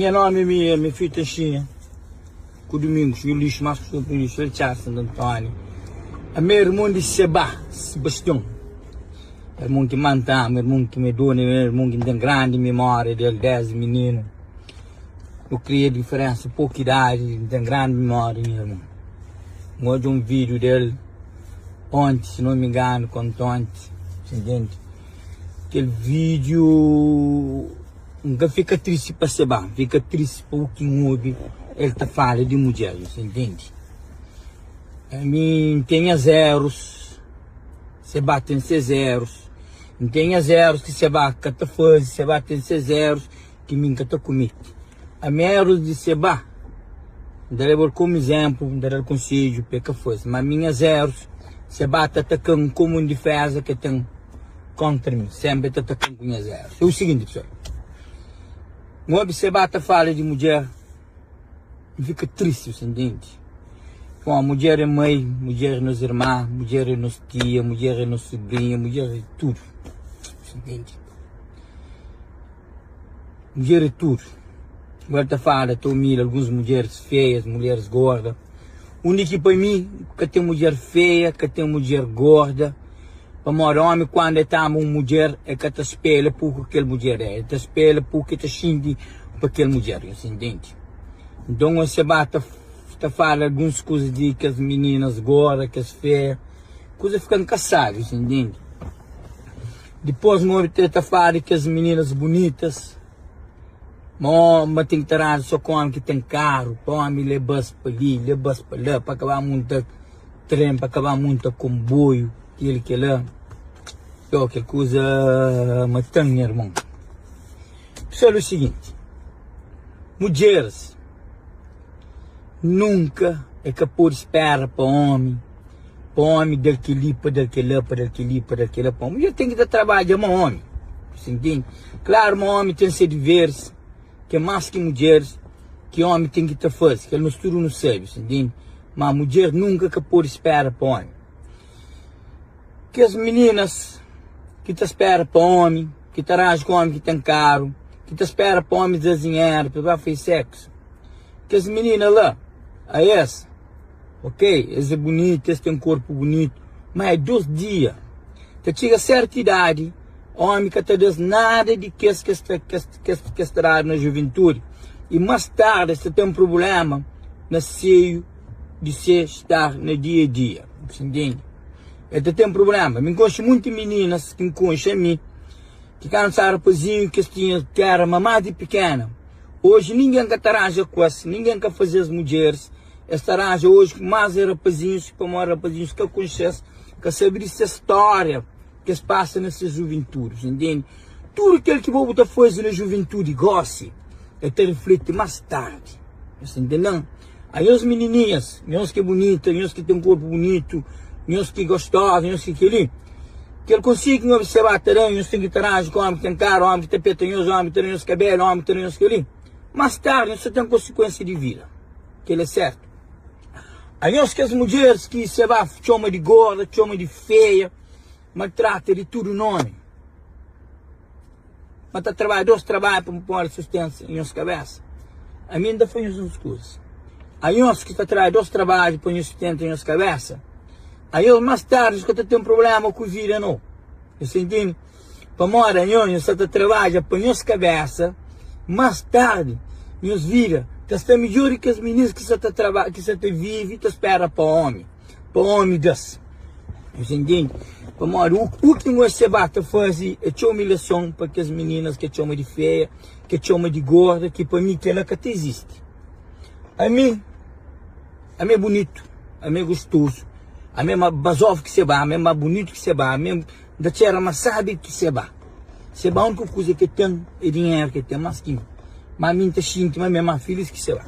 Nha nomi mi é Mefio Taxinha ku Domingos e lixo mas ku su lixo el txá Santo António. Ami é irmon di Sebá, Sebastião. Irmon ki manta ama, irmon ki me dona, irmon ki ten grandi memória del desdi mininu. Nu kria diferensa poku idadi, N ten grandi memória di nha irmon. N odja un vídiu del onti, si no mi inganu, kontonti, intende? Kel vídiu N ka fika tristi pa Sebá, N fika tristi pa u ki N obi el ta fala di mudjer, nhos intende? Ami N ten nhas erus, Sebá ten ses erus, N ten nhas erus ki Sebá ka ta faze, Sebá ten ses erus ki mi N ka ta kumete. Ami erus di Sebá N ta leba-l komu izénplu, N ta da-l konsedju pa el ka faze, má mi nhas erus Sebá ta ataka-m komu un diféza ki el ten. Kontra mi, senpri el ta ataka-m ku nhas érus. É u siginti, pesoal, N obi Seba ta fala di mudjer, N fika tristi, bu sta ntende? Pamodi mudjer é mai, mudjer é nos irma, mudjer é nos tia, mudjer é nos subrinha, mudjer é tudu, bu sta ntende? Mudjer é tudu. Agora ta fala, ta umilha alguns mudjeres feias, mulheres gorda. Undi ki pa mi ka ten mudjer feia, ka ten mudjer gorda. Pamodi omi kuandu el ta ama un mudjer, el ka ta spela puku kel mudjer é, el ta spela puku el ta xinti pa kel mudjer, nhos intende? Nton ose ba ta ta fala alguns kuzas di kes mininas gorda, kes feia, kuza fika-m ka sabi, nhos intende? Dipôs N obi ta fladu kes mininas bunitas ma ma ten ki ta ranja so ku omi ki ten karu pa omi leba-s pa li, leba-s pa la, pa ka ba munta tren, pa ka ba munta konboiu, kel kela. Yo, kel kuza mata-m nha irmon. Pessoal, é o seguinte, mudjeres nunka é ka pode spera pa omi. Pa omi da kel-li, pa da kel-la, pa da kel-li, pa da kel-la, pa omi. Mulher ten ki ta trabadja ma omi. Você entende? Klaru ma omi ten se deveres, ki é más ki mudjeres, ki omi ten ki ta faze. Kel nos tudu nu sabe, você entende? Ma mudjer nunka ka pode spera pa omi. Kes mininas ki ta spera pa omi, ki ta ranja ku omi ki ten karu, ki ta spera pa omi da-s dinheru pa es ba faze seksu, kes minina la, a es. Ok, es é bunitu, es ten korpu bunitu, má é dos dia. Ta txiga sértu idadi, ómi ka ta da-s nada di kes ki es ta, ki es, ki es, ki es ta dadu na juventudi. I más tardi es ta ten prubléma na seiu di se star na dia-a-dia. Bu ta ntende? El ta ten prubléma. Mi N konxe monti mininas ki N konxe ami, ki kantu sa rapazinhu ki es tinha, ki éra mamá di pikena. Oji ningen ka ta ranja ku es, ningen ka faze-s mudjeris. Es ta ranja oji ku más é rapazinhus pamodi rapazinhus ka konxe-s, ka sabe di ses stória ki es pasa na ses juventudi, bu ntende? Tudu kel ki bo bu ta faze na juventudi gósi, el ta rifleti más tardi, bu sta ntende-m? Anhos minininhas, nhos ki é bunita, nhos ki ten korpu bunitu, nhos ki gostoza, nhos ki kel-li, kel konsedju ki nhos seba ta da, nhos ten ki ta ranja ku ómi ki ten karu, ómi ki ta peta nhos, ómi ki ta da nhos kabelu, ómi ki ta da nhos kel-li, más tardi nhos ta ten konsikuénsia di vida. Kel é sertu. Anhos kes mudjeris ki Sebá txoma di gorda, txoma di feia, maltrata di tudu nomi, ma ta trabadja dos trabadju pa pode sustenta nhos kabesa. Ami N ta fla nhos uns kuza. Anhos ki ta trabadja dos trabadju pa nhos sustenta nhos kabesa, anhos mas tardi nhos ka ta ten prublema ku vida no. Nhos ta intende? Pamodi anhos nhos sta ta trabadja pa nhos kabesa, más tardi nhos vida ta sta midjór di kes minis ki sta ta traba, ki sta ta vive ta spera pa ómi, pa ómi da-s. Nhos intende? Pamodi u, u ki nhos seba ta faze é txeu umilhason pa kes mininas ki txoma di feia, ki txoma di gorda, ki pa mi kel-la ka ta izisti. Ami, ami é bunitu, ami é gostozu, ami é ma bazofu ki seba, ami é ma bunitu ki seba, ami é N ta txera ma sabi ki seba. Seba úniku kuza ki el ten é dinheru ki el ten más ki mi. Má mi N ta xinti ma mi é más filis ki seba.